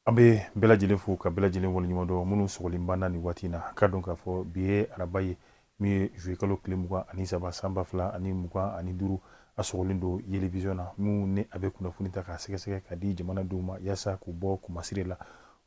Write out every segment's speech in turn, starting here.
An bɛ bɛɛ lajɛlen fo ka bɛɛ lajɛlen waleɲuman dɔn minnu sɔgɔlen b'an na nin waati in na. K'a dɔn k'a fɔ bi ye araba ye, min ye juillet kalo tile 23 san 2025. A sɔgɔlen don Yeli Vision na, minnu ni a bɛ kunnafoni ta k'a sɛgɛsɛgɛ ka di jamanadenw ma yaasa k'u bɔ kumasiri la.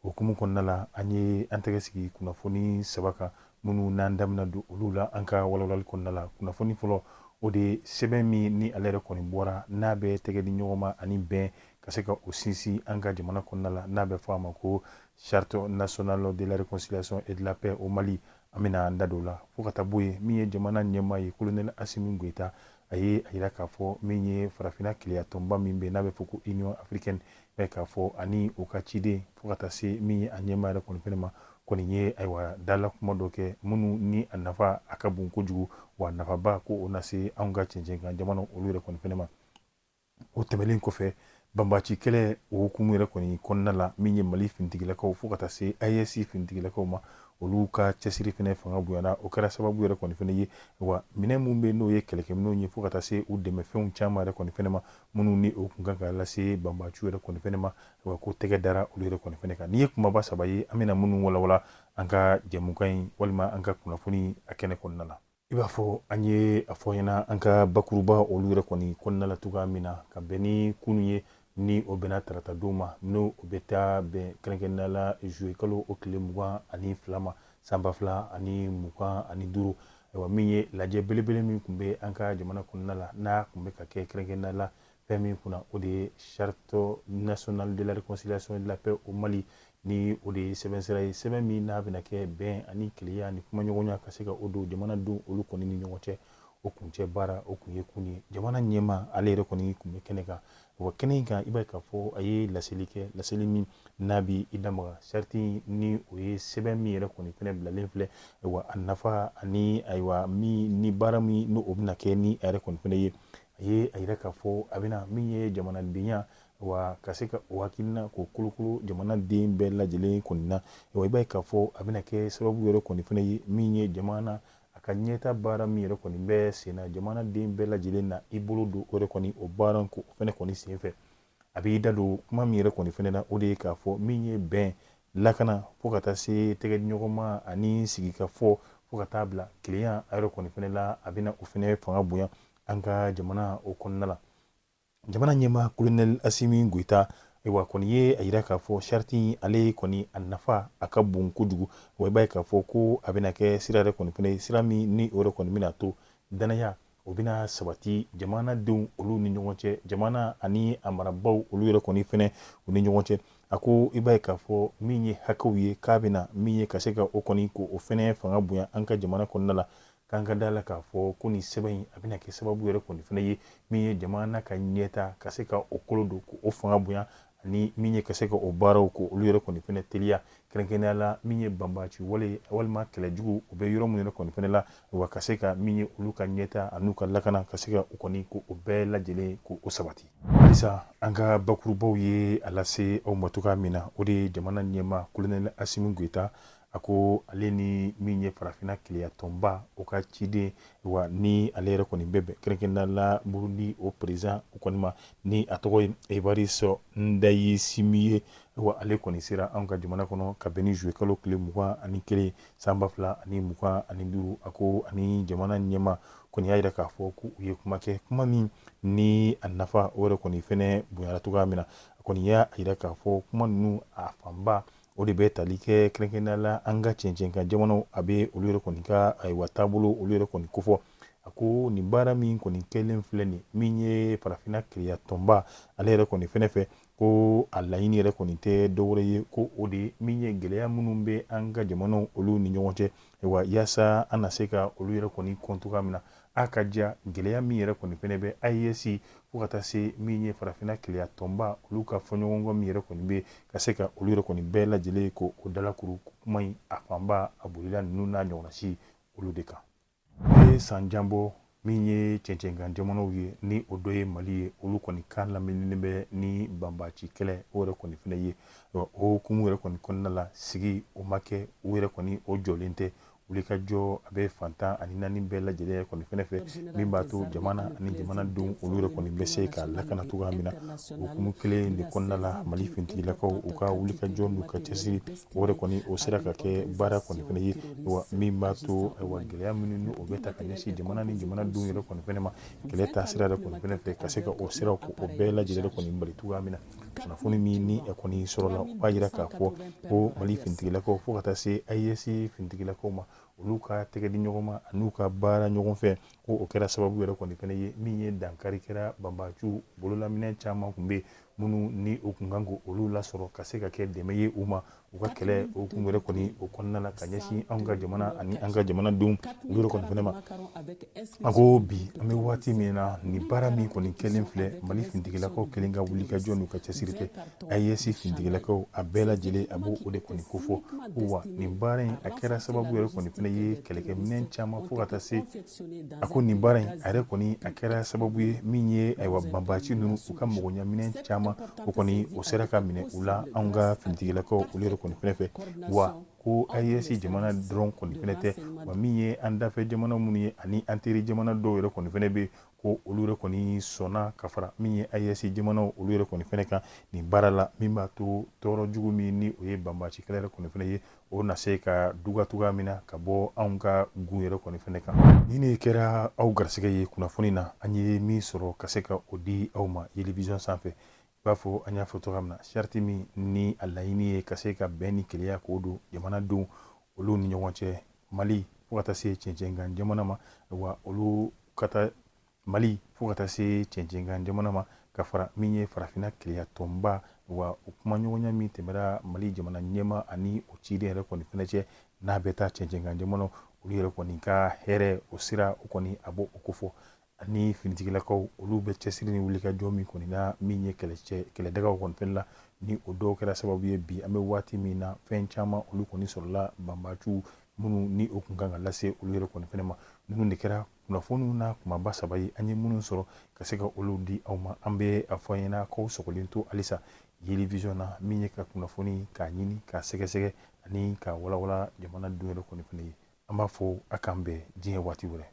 O hukumu kɔnɔna la, an ye an tɛgɛ sigi kunnafoni saba kan, minnu n'an da bɛna don olu la an ka walawalali kɔnɔna la. Kunnafoni fɔlɔ, o de ye sɛbɛn min ni ale yɛrɛ kɔni bɔra, n'a bɛ tɛgɛ di ɲɔgɔn ma ani bɛn ka se ka o sinsin an ka jamana kɔnɔna la, n'a bɛ fɔ a ma ko Charte nationale de la réconciliation et de la paix au Mali. An bɛna an da don o la. Fo ka taa bɔ yen, min ye jamana ɲɛmaa ye, colonel Assimi Goïta, a ye a yira k'a fɔ min ye farafinna kelenya tɔnba min bɛ, n'a bɛ fɔ ko Union africaine, bɛ k'a fɔ ani o ka ciden, fo ka taa se min ye a ɲɛmaa yɛrɛ kɔni fɛnɛ ma, kɔni ye ayiwa dala kuma dɔ kɛ, minnu ni a nafa a ka bon kojugu, wa nafaba ko o na se anw ka cɛncɛn kan jamana olu yɛrɛ kɔni fɛnɛ ma. O tɛmɛnen kɔfɛ, banbaci kɛlɛ o hukumu yɛrɛ kɔni kɔnɔna la, min ye Mali finitigilakaw fo ka taa se AES finitigilakaw ma, olu ka cɛsiri fɛnɛ fanga bonyana. O kɛra sababu yɛrɛ kɔni fɛnɛ ye wa minɛn minnu bɛ, n'o ye kɛlɛkɛminɛnw ye, fo ka taa se u dɛmɛfɛnw caman yɛrɛ kɔni fɛnɛ ma, minnu ni o kun kan ka lase banbaciw yɛrɛ kɔni fɛnɛ ma, wa ko tɛgɛ dara olu yɛrɛ kɔni fɛnɛ kan. N'i ye kumaba saba ye, an bɛna minnu walawala an ka jɛmukan in walima an ka kunnafoni a kɛnɛ kɔnɔna la. I b'a fɔ an ye a fɔ ɲɛna an ka bakuruba olu yɛrɛ kɔni kɔnɔna la cogoya min na, ka bɛn ni kunun ye, ni o bɛnna tarata don ma, n'o o bɛ taa bɛn kɛrɛnkɛrɛnnenya la juillet kalo o tile 22 ma san 2025. Ayiwa, min ye lajɛ belebele min tun bɛ an ka jamana kɔnɔna la, n'a tun bɛ ka kɛ kɛrɛnkɛrɛnnenya la fɛn min kunna, o de ye Charte nationale de la réconciliation et de la paix au Mali, ni o de ye sɛbɛn sira ye, sɛbɛn min n'a bɛna kɛ bɛn ani kelenya ni kumaɲɔgɔnya ka se ka o don jamanadenw olu kɔni ni ɲɔgɔn cɛ. O kuncɛ baara, o kun ye kun ye. Jamana ɲɛmaa ale yɛrɛ kɔni tun bɛ kɛnɛ kan. Wa kɛnɛ in kan, i b'a ye k'a fɔ a ye laseli kɛ, laseli min n'a bɛ i lamaga charte, ni o ye sɛbɛn min yɛrɛ kɔni fɛnɛ bilalen filɛ, wa a nafa ani ayiwa min ni baara min n'o bɛna kɛ ni a yɛrɛ kɔni fɛnɛ ye. A ye a yira k'a fɔ a bɛna min ye jamanadenya, wa ka se ka o hakilina k'o kolokolo jamanaden bɛɛ lajɛlen kɔni na. Wa i b'a ye k'a fɔ a bɛna kɛ sababu yɛrɛ kɔni fɛnɛ ye, min ye jamana a ka ɲɛta baara min yɛrɛ kɔni bɛ sen na, jamanaden bɛɛ lajɛlen na i bolo don o yɛrɛ kɔni o baara ko o fɛnɛ kɔni sen fɛ. A b'i da don kuma min yɛrɛ kɔni fɛnɛ na, o de ye k'a fɔ min ye bɛn, lakana, fo ka taa se tɛgɛdiɲɔgɔnma ani sigikafɔ, fo ka taa bila kelenya a yɛrɛ kɔni fɛnɛ la, a bɛna o fɛnɛ fanga bonya an ka jamana o kɔnɔna la. Jamana ɲɛmaa colonel Assimi Goïta, ayiwa, kɔni ye a yira k'a fɔ charte in ale kɔni a nafa a ka bon kojugu. Wa i b'a ye k'a fɔ ko a bɛna kɛ sira yɛrɛ kɔni fɛnɛ ye, sira min ni o yɛrɛ kɔni bɛna to danaya o bɛna sabati jamanadenw olu ni ɲɔgɔn cɛ, jamana ani a marabaaw olu yɛrɛ kɔni fɛnɛ u ni ɲɔgɔn cɛ. A ko i b'a ye k'a fɔ min ye hakɛw ye, k'a bɛna min ye ka se ka o kɔni ko o fɛnɛ fanga bonya an ka jamana kɔnɔna la, k'an ka da la k'a fɔ ko nin sɛbɛn in a bɛna kɛ sababu yɛrɛ kɔni fɛnɛ ye, min ye jamana ka ɲɛta ka se ka o kolo don, k'o fanga bonya, ani min ye ka se ka o baaraw ko olu yɛrɛ kɔni fɛnɛ teliya, kɛrɛnkɛrɛnnenya la min ye banbaci wale walima kɛlɛjugu o bɛ yɔrɔ min yɛrɛ kɔni fɛnɛ la, wa ka se ka min ye olu ka ɲɛta an'u ka lakana ka se ka o kɔni ko o bɛɛ lajɛlen ko o sabati. Halisa an ka bakurubaw ye a lase aw ma cogoya min na, o de ye jamana ɲɛmaa colonel Assimi Goïta, a ko ale ni min ye farafinna kelenya tɔnba o ka ciden, wa ni ale yɛrɛ kɔni bɛ bɛn kɛrɛnkɛrɛnnenya la Burundi o président o kɔni ma, ni a tɔgɔ ye Evariste Ndayishimiye, wa ale kɔni sera anw ka jamana kɔnɔ ka bɛn ni juillet kalo tile 21 san 2025. A ko ani jamana ɲɛmaa kɔni y'a yira k'a fɔ ko u ye kuma kɛ, kuma min ni a nafa o yɛrɛ kɔni fɛnɛ bonyara cogoya min na. A kɔni y'a yira k'a fɔ kuma ninnu a fanba o de bɛ tali kɛ kɛrɛnkɛrɛnnenya la an ka cɛncɛn kan jamanaw, a bɛ olu yɛrɛ kɔni ka ayiwa taabolo olu yɛrɛ kɔni kofɔ. A ko nin baara min kɔni kɛlen filɛ nin, min ye farafinna kelenya tɔnba ale yɛrɛ kɔni fɛnɛ fɛ, ko a laɲini yɛrɛ kɔni tɛ dɔwɛrɛ ye, ko o de min ye gɛlɛya minnu bɛ an ka jamanaw olu ni ɲɔgɔn cɛ, wa yaasa an na se ka olu yɛrɛ kɔni kɔn cogoya min na. A ka ja gɛlɛya min yɛrɛ kɔni fɛnɛ bɛ AES fo ka taa se min ye farafinna kelenya tɔnba olu ka fɔɲɔgɔnkɔ min yɛrɛ kɔni bɛ, ka se ka olu yɛrɛ kɔni bɛɛ lajɛlen ko o dalakuru. Kuma in a fanba a bolila ninnu n'a ɲɔgɔnna si olu de kan. O ye san jan bɔ, min ye cɛncɛnkan jamanaw ye, ni o dɔ ye Mali ye, olu kɔni kan laminilen bɛ ni banbaci kɛlɛ o yɛrɛ kɔni fɛnɛ ye. O hukumu yɛrɛ kɔni kɔnɔna la, sigi o ma kɛ, u yɛrɛ kɔni o jɔlen tɛ. Wulikajɔ a bɛ fan 14 bɛɛ lajɛlen kɔni fɛnɛ fɛ, min b'a to jamana ani jamanadenw olu yɛrɛ kɔni bɛ se ka lakana cogoya min na. O hukumu kelen de kɔnɔna la, Mali finitigilakaw u ka wulikajɔ n'u ka cɛsiri, o yɛrɛ kɔni o sera ka kɛ baara kɔni fɛnɛ ye wa min b'a to, ayiwa, gɛlɛya minnu ni o bɛ ta ka ɲɛsin jamana ni jamanadenw yɛrɛ kɔni fɛnɛ ma, kɛlɛ ta sira yɛrɛ kɔni fɛnɛ fɛ, ka se ka o siraw ko o bɛɛ lajɛlen kɔni bali cogoya min na. Kunnafoni min ni kɔni sɔrɔla, o b'a jira k'a fɔ ko Mali finitigilakaw fo ka taa se AES finitigilakaw ma, olu ka tɛgɛ di ɲɔgɔn ma an'u ka baara ɲɔgɔn fɛ, ko o kɛra sababu yɛrɛ kɔni fɛnɛ ye min ye dankari kɛra banbaciw bololaminɛ caman tun bɛ minnu ni o kun kan k'olu lasɔrɔ ka se ka kɛ dɛmɛ ye u ma u ka kɛlɛ o kun yɛrɛ kɔni o kɔnɔna la, ka ɲɛsin anw ka jamana ani an ka jamanadenw olu yɛrɛ kɔni fɛnɛ ma. A ko bi an bɛ waati min na, nin baara min kɔni kɛlen filɛ, Mali finitigilakaw kelen ka wulikajɔ n'u ka cɛsiri tɛ, AES finitigilakaw a bɛɛ lajɛlen a b'o o de kɔni kofɔ. Wa nin baara in a kɛra sababu yɛrɛ kɔni fɛnɛ ye kɛlɛkɛminɛn caman fo ka taa se, a ko nin baara in a yɛrɛ kɔni a kɛra sababu ye min ye, ayiwa, banbaci ninnu u ka magoɲaminɛn caman o kɔni o sera ka minɛ u la anw ka finitigilakaw olu yɛrɛ kɔni fɛnɛ fɛ. Wa ko AES jamana dɔrɔn kɔni fɛnɛ tɛ, wa min ye an dafɛ jamana minnu ye ani an teri jamana dɔw yɛrɛ kɔni fɛnɛ bɛ, ko olu yɛrɛ kɔni sɔnna ka fara min ye AES jamanaw olu yɛrɛ kɔni fɛnɛ kan nin baara la, min b'a to tɔɔrɔ jugu min ni o ye banbaci kɛlɛ yɛrɛ kɔni fɛnɛ ye, o na se ka duga cogoya min na ka bɔ anw ka gun yɛrɛ kɔni fɛnɛ kan. Nin de kɛra aw garisɛgɛ ye kunnafoni na, an ye min sɔrɔ ka se ka o di aw ma Yelivision sanfɛ. I b'a fɔ an y'a fɔ cogoya min na, charte min ni a laɲini ye ka se ka bɛn ni kelenya k'o don jamanadenw olu ni ɲɔgɔn cɛ, Mali fo ka taa se cɛncɛnkan jamana ma, wa olu ka taa Mali fo ka taa se cɛncɛnkan jamana ma, ka fara min ye farafinna kelenya tɔnba, wa o kumaɲɔgɔnya min tɛmɛra Mali jamana ɲɛmaa ani o ciden yɛrɛ kɔni fɛnɛ cɛ, n'a bɛ taa cɛncɛnkan jamana olu yɛrɛ kɔni ka hɛrɛ o sira o kɔni a b'o kofɔ, ani finitigilakaw olu bɛ cɛsiri ni wulikajɔ min kɔni na, min ye kɛlɛdagaw kɔni fɛnɛ la, ni o dɔw kɛra sababu ye bi an bɛ waati min na, fɛn caman olu kɔni sɔrɔla banbaciw minnu ni o kun kan ka lase olu yɛrɛ kɔni fɛnɛ ma. Ninnu de kɛra kunnafoniw na kumaba saba ye an ye minnu sɔrɔ ka se ka olu di aw ma. An bɛ a fɔ ɲɛna k'aw sɔgɔlen to halisa Yelivision na, min ye ka kunnafoni k'a ɲini, k'a sɛgɛsɛgɛ ani k'a walawala jamanadenw yɛrɛ kɔni fɛnɛ ye. An b'a fɔ a k'an bɛn diɲɛ waati wɛrɛ.